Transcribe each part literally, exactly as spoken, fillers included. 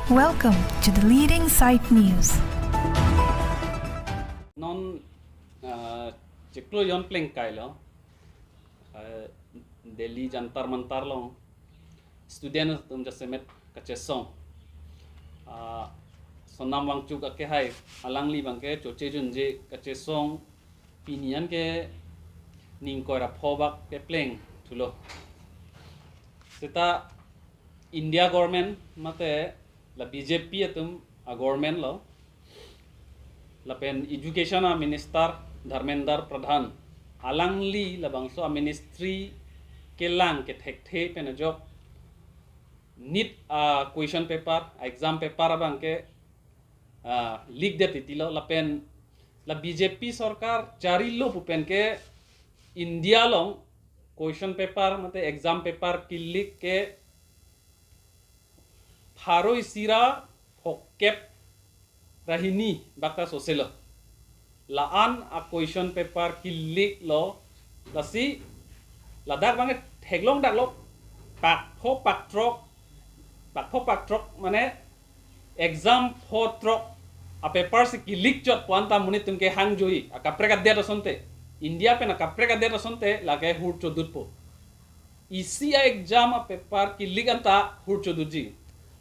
Welcome to the leading site news. Non uh, chiklo yon plengkailo uh, Delhi Jantar Mantar along student atum jasemet kachesong uh, Sonam Wangchuk akehai alangli abangke chochejunje kachesong pini an ke ningkoi ra pho bak kepleng thulo. Seta India government mate la B J P atum a government lo lapen education a minister Dharmendra Pradhan alangli labangso a ministry kelang kethekthe pen ajok NEET a question paper exam paper abangke uh, leak det titilo lapen la B J P sorkar charilo pu pen ke India along question paper mate exam paper kilik ke pharo isi ra phokep ra hini bak ta soselo. La-an a question paper kilik lo lasi ladak abang theklong daklo pak pho pak throk pak pho pak throk mane exam pho throk a paper si kilik chot pu anta monit atum ke hangjoi akaprek adet asonte India pen akaprek adet asonte lake hur chodutpo. Isi a exam a paper kilik anta hur chodutji.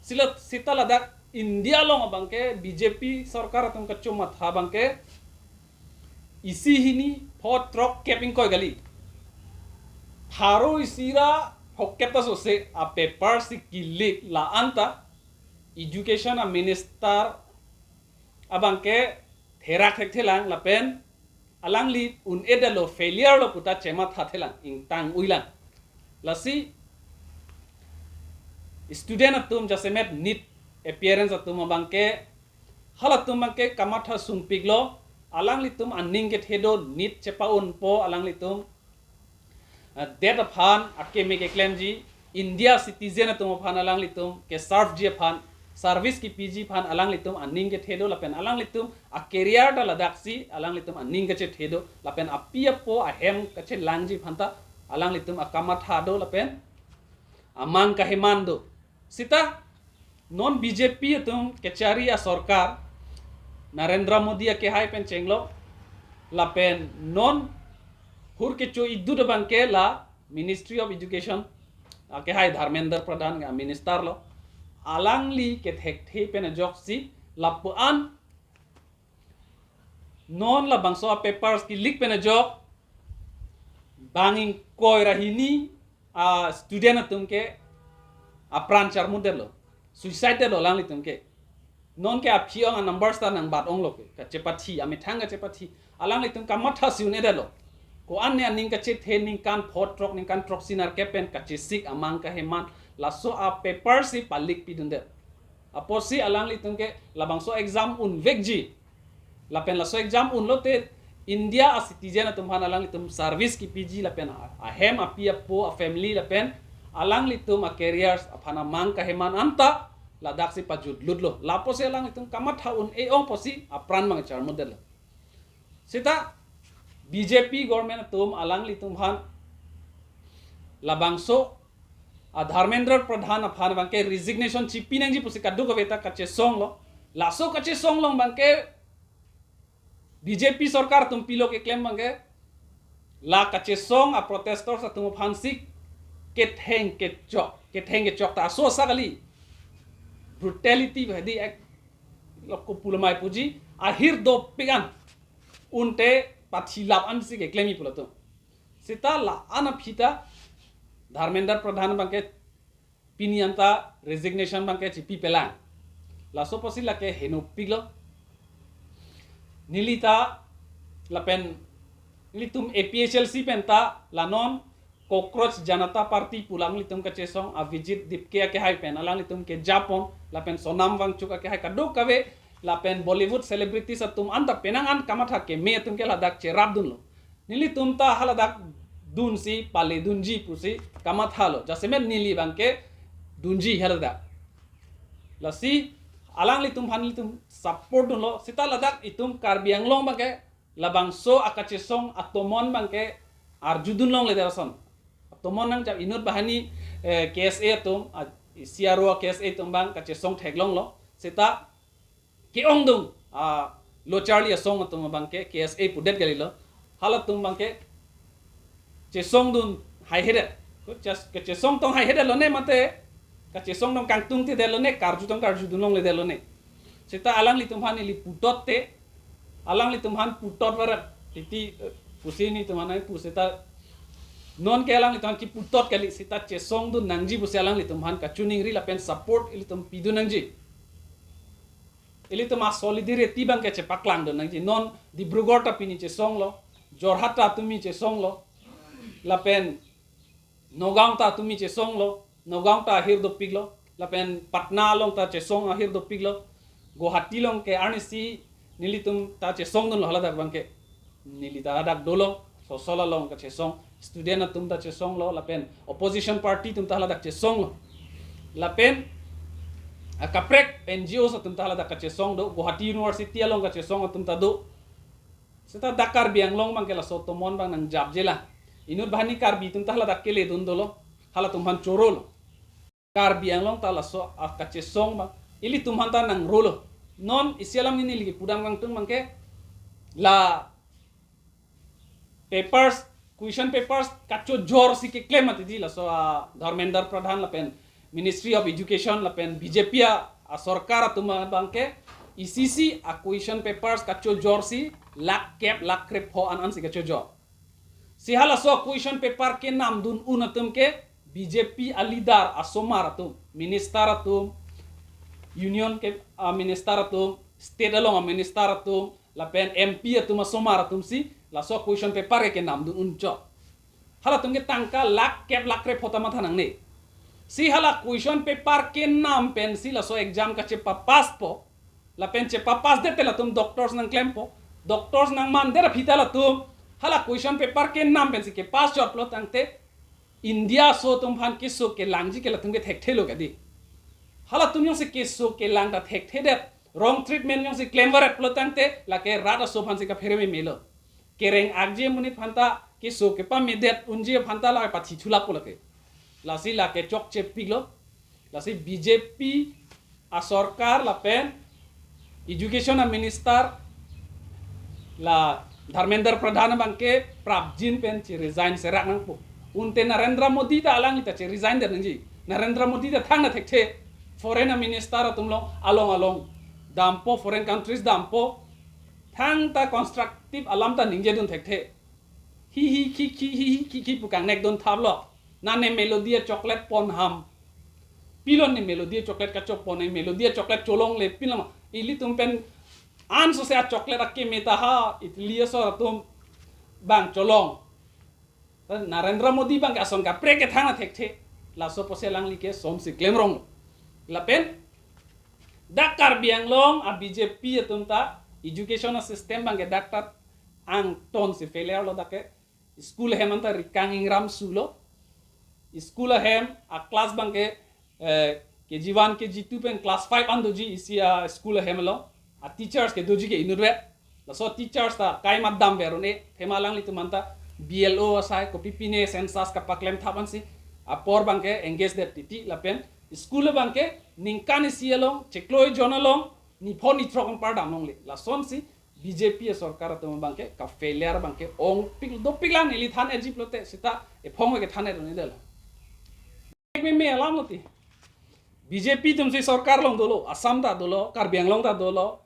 Sila sita ladak India along abangke B J P sorkar atum kachomatha abangke isi hini pho throk kep ingkoi kali. Pharo isi ra phokep ta sose a paper si kilik la anta education a minister abangke therak thekthelang lapen alangli un-edetlo failure lo pu ta chematha thelang ingtang uilang. Lasi student atum jasemet NEET appearance atum abangke halatum abangke kamatha sungpiklo alanglitum aning kethe do NEET chepa-unpo alanglitum uh, det aphan akeme keklemji India citizen atum aphan alanglitum ke serve ji aphan service kipiji aphan alanglitum aning kethe do lapen alanglitum a career ta ladaksi alanglitum aning kachethe do lapen api apo ahem kachelangji aphan ta alanglitum akamatha do lapen amang kaheman do. Sita non B J P atum kechari a sorkar Narendra Modi akehai pen chenglo lapen non hur kecho idut abangke la Ministry of Education akehai Dharmendra Pradhan a minister lo alangli kethekthe pen ajoksi lapu-an non labangso a papers kilik pen ajok bang ingkoi ra hini a student atum ke apran charmut detlo suicide detlo alanglitum ke. Non ke aphi ong a numbers ta nangbat onglo ke kachepathi amethang kachepathi alanglitum kamatha si un-edetlo. Ko-an ne aning kachethe ningkan pho throk ningkan throksi nerkep pen kachesik amang kaheman laso a paper si palik pidundet. Apotsi alanglitum ke labangso exam unvekji lapen laso exam unlote India a citizen atum aphan alanglitum service kipiji lapen a- ahem api apo a family lapen alanglitum a careers aphan amang kaheman anta ladaksi pajutlutlo. Lapusi alanglitum kamatha un-e ong pusi apran abang charmut detlo. Sita B J P government atum alanglitum aphan labangso a Dharmendra Pradhan aphan abangke resignation chipi nangji pusi kadokave ta kachesonglo. Laso kachesong along abangke B J P sorkar atum pilo keklem abangke la kachesong a protesters atum aphan si ketheng kechok ketheng kechok ta aso asa kali brutality bhadi ek loko pulamai puji ahir dopik an unte pathilap an si keklem ipulatum. Sita la-an aphi ta Dharmendra Pradhan abangke pini anta resignation abangke chipi pelang. Laso pusi lake henopiklo. Neli ta lapen nelitum A P H L C pen ta la non Cockroach Janata Party pu alanglitum kachesong Abhijit Dipke akehai pen alanglitum ke japon lapen Sonam Wangchuk akehai kadokave lapen Bollywood celebrities atum anta penang an kamatha keme atum ke ladak cherapdunlo. Nelitum ta haladak dunsi paledunji pusi kamathalo. Jasemet neli abangke dunji haladak. Lasi alanglitum aphan nelitum support dunlo. Sita ladak itum Karbi Anglong abangke labangso akachesong atomon abangke arjudun longle derason. Atomon nang jap inut bahani eh, K S A atum a- isi aro K S A atum abang kachesong theklonglo. Seta ke-ongdung, ah, lo charli asong atum abangke K S A pudet kalilo. Halatum abangke chesongdun haihedet. Ko chas-, kachesong tong haihedet lone mate, kachesong tong kangtungtedet lone, karju tong karjudun longledet lone. Seta alanglitum aphan ili putot te, alanglitum aphan putot varat. Titi, eh, pusi nelitum aphan nangpu seta non ke alanglitum aphan kiputot kali, seta chesongdun nangji pusi alanglitum aphan kachiningri lapen support ilitum pidun nangji. Ilitum a-solidarity abangke chepaklangdun nangji. Non Dibrugarh ta pini chesonglo, Jorhat ta tumi chesonglo, lapen Nagaon ta tumi chesonglo, Nagaon ta ahir dopiklo, lapen Patna along ta chesong ahir dopiklo, Guwahati along ke arnisi nelitum ta chesongdunlo haladak abangke. Neli ta hadak dolo, sosol along kachesong, student atum ta chesonglo, lapen opposition party atum ta haladak chesonglo. Lapen, ah, kaprek N G Os atum ta haladak kachesong do, Guwahati University along kachesong atum ta do. Seta dak Karbi Anglong abangke laso tomon abang nangjapjela. Inut banghini Karbi atum ta haladak keledun dolo, halatum aphan chorolo. Karbi Anglong ta laso a kachesong abang ilitum aphan ta nangrolo. Non isi alam neli kipudam kangtung abangke la papers, question papers kachojor si keklem mati di laso a Dharmendra Pradhan lapen Ministry of Education lapen B J P a, a sorkar atum abangke isi isi a question papers kachojor si lakh kep lakh krepho an an si kachojor. Si halaso question paper kenamdun un atum ke B J P a leader asomar atum, minister atum, union ke, ah, minister atum, state along a minister atum, lapen M P atum asomar atum si laso question paper ke kenamdun unchot. Halatum ke tangka lakh kep lakh krepho ta matha nangne. Si hala question paper kenam pensi laso exam kachepapasspo. Lapen chepapasdet te latum doctors nangklempo. Doctors nangmandet aphi ta latum hala question paper kenam pensi kepass chotlo tangte India aso atum aphan keso kelangji ke latum ke thekthelo kadi. Halatum jongsi keso kelang ta thekthedet, wrong treatment jongsi klemvaretlo tangte lake rat aso aphansi kaphere memelo. Kereng akji amonit aphan ta keso kepamedet unji aphan ta lake pathi thulappo lake. Lasi lake chokchepiklo. Lasi B J P a sorkar lapen education a minister la Dharmendra Pradhan abangke prapjin pen che resign serak nangpo. Unte Narendra Modi ta alangli ta che resign det nangji. Narendra Modi ta thangta thekthe foreign a minister atum along along along dampo, foreign countries dampo, thangta constructive alam ta ningjedun thekthe. Hi hi khi khi hi hi khi khi pu kangnekdun thaplo. Nane melo di a chocolate pon ham. Pilo ne melo di a chocolate kachopon, ne melo di a chocolate cholongle pilo ma. Ilitum pen ansose a chocolate akeme ta ha Italy asor atum abang cholong. Narendra Modi abangke ason kaprek ke thangta thekthe. Laso apotsi alangli ke somsi klemrong. Lapen dak Karbi Anglong a B J P atum ta education a system abangke dak ta angtonsi failure lo dak ke. School ahem anta rikang ingram sulo. School ahem a class abangke, eh, K G one, K G two pen class five an doji isi a school ahem lo. A teachers ke doji ke inutvet. Laso teachers ta kaimat damver un-e, thema alanglitum anta B L O asai kopi pine census kapaklem thap ansi apor abangke engage det titi lapen school abangke ningkan isi along chiklo ejon along nipho nithrok anpar damlongle. Lasonsi B J P a sorkar atum abangke ka failure abangke ongpik dopiklang, ili than ejip lote seta ephong ke than edon edel. Meme alam lo ti. B J P atumsi sorkar along dolo, Assam ta dolo, Karbi Anglong ta dolo,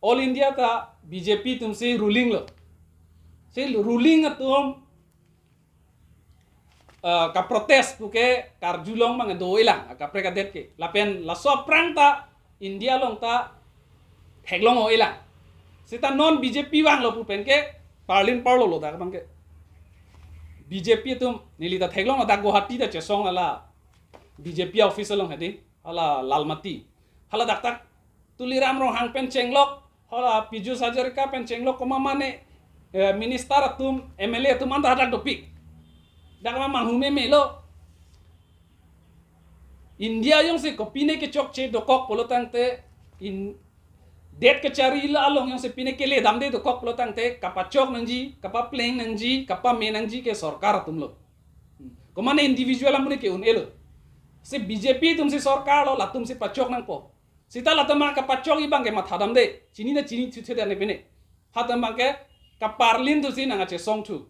All India ta B J P atumsi ruling lo. Si ruling atum, ah, ka protest puke karjulong abang do-elang, kaprek adet ke. Lapen laso aphrang ta India along ta theklong o-elang. Seta non B J P vanglo pu pen ke parlin parlo lo dak abangke. B J P atum neli ta theklong dak Guwahati ta chesong ala B J P office along hedi, hala Lalmati. Hala dak tak Tuliram Ronghang pen chenglok, hala Piyush Hazarika pen chenglok, komat mane, eh, minister atum, M L A atum anta hadak dopik. Dak ma manghu memelo. India jongsi kopine kechokche dokok pulo tangte, in det kachari la along jongsi pine kele damde dokok pulo tangte kapachok nangji, kapapleng nangji, kapame nangji ke sorkar atum lo. Komat ne individual amonit ke un-elo. Si B J P atum si sorkar lo, latum si pachok nangpo. Seta latum abang kapachok abang ke mathadamde. Chini na chini thu thu dan pine. Hatum abang ke kaparlin thu si nang kachesong thu.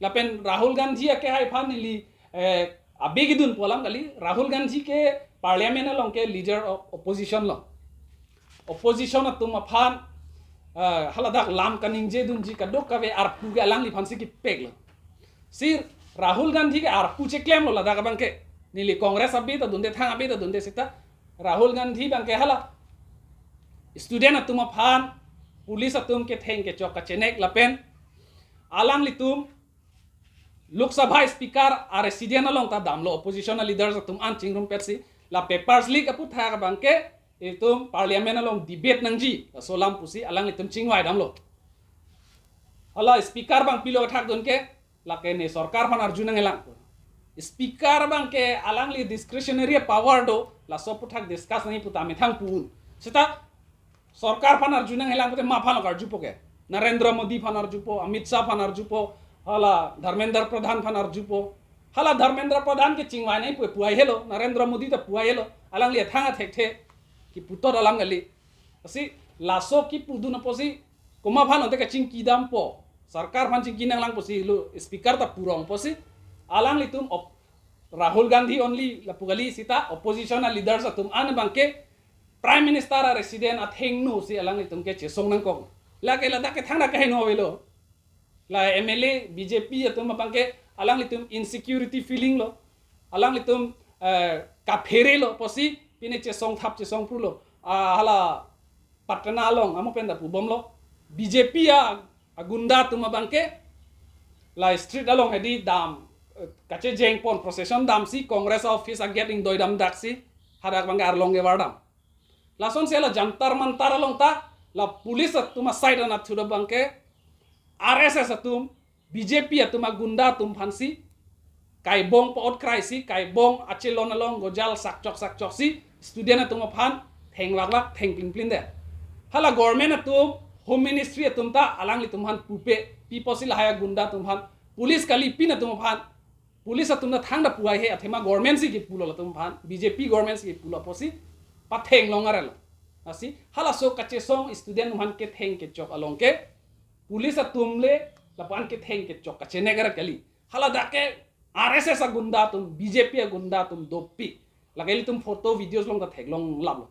Lapen Rahul Gandhi akehai aphan neli, eh, abi kedunpo alam kali. Rahul Gandhi ke parliament along ke leader of opposition lo. Opposition atum aphan, eh, haladak lam kaningje dunji kadokave arpu ke alangliphan si kepek lo. Si Rahul Gandhi ke arpu cheklemlo ladak abang ke. Neli Congress abi ta dunde, thang abi ta dunde seta Rahul Gandhi abang ke hala student atum aphan police atum ketheng kechok kachenek lapen alanglitum Lok Sabha speaker a resident along ta damlo, opposition a leaders atum an chingrumpet si, la papers leak aputhak abang ke itum parliament along debate nangji, laso alam pusi alanglitum chingvai damlo. Hala speaker abang pilo thakdun ke, lake ne sorkar aphan arju nangkelang. Speaker abang ke alangli discretionary power do, laso aputhak discuss nangji pu ta methang pu un. Seta sorkar aphan arju nangkelang pute ma aphan lo karjupo ke? Narendra Modi aphan arjupo, Amit Shah aphan arjupo, hala Dharmendra Pradhan aphan arjupo. Hala Dharmendra Pradhan ke chingvai nangji pu puai helo, Narendra Modi ta puai helo, alangli athang athekthe kiputot alam kali. Lasi laso kipudun apotsi komat aphan ante kachingki dampo, sorkar aphan chingki nanglang pusi lo speaker ta purong pusi, alanglitum op-, Rahul Gandhi only lapu kali seta opposition a leaders atum an abang ke Prime Minister a resident athengno si alanglitum ke chesong nangkok. Lake ladak ke thangta kaheno avelo. La M L A B J P atum abang ke alanglitum insecurity feeling lo. Alanglitum, eh, kaphere lo pusi pine chesong thap chesong phru lo. Ah, hala Patna along amo pen ta pubomlo. B J P a, a gunda atum abang ke la street along hedi dam, eh, kachejeng pon procession damsi Congress office a gate ingdoi damdaksi hadak abang ke arlong kevar dam. Lasonsi la Jantar Mantar along ta la police atum a side anatthu abang ke R S S atum, B J P atum a gunda atum aphansi kaibong pa-ot kraisi, kaibong achelon along gojal sakchok sakchoksi student atum aphan thengvakvak thengplinplinde. Hala government atum, Home Ministry atum ta alanglitum aphan pupe, pi pusi lahai a gunda atum aphan, police kali pin atum aphan, police atum ta thangta puai he, athema government si kipulo latum aphan, B J P government si kipulo pusi patheng long arelo. Lasi halaso kachesong student atum aphan ketheng kechok along ke police atum le lapu-an ketheng kechok kachenek arat kali. Haladak ke R S S a gunda atum, B J P a gunda atum dopik. Lake ilitum photo videos along ta theklong laplo.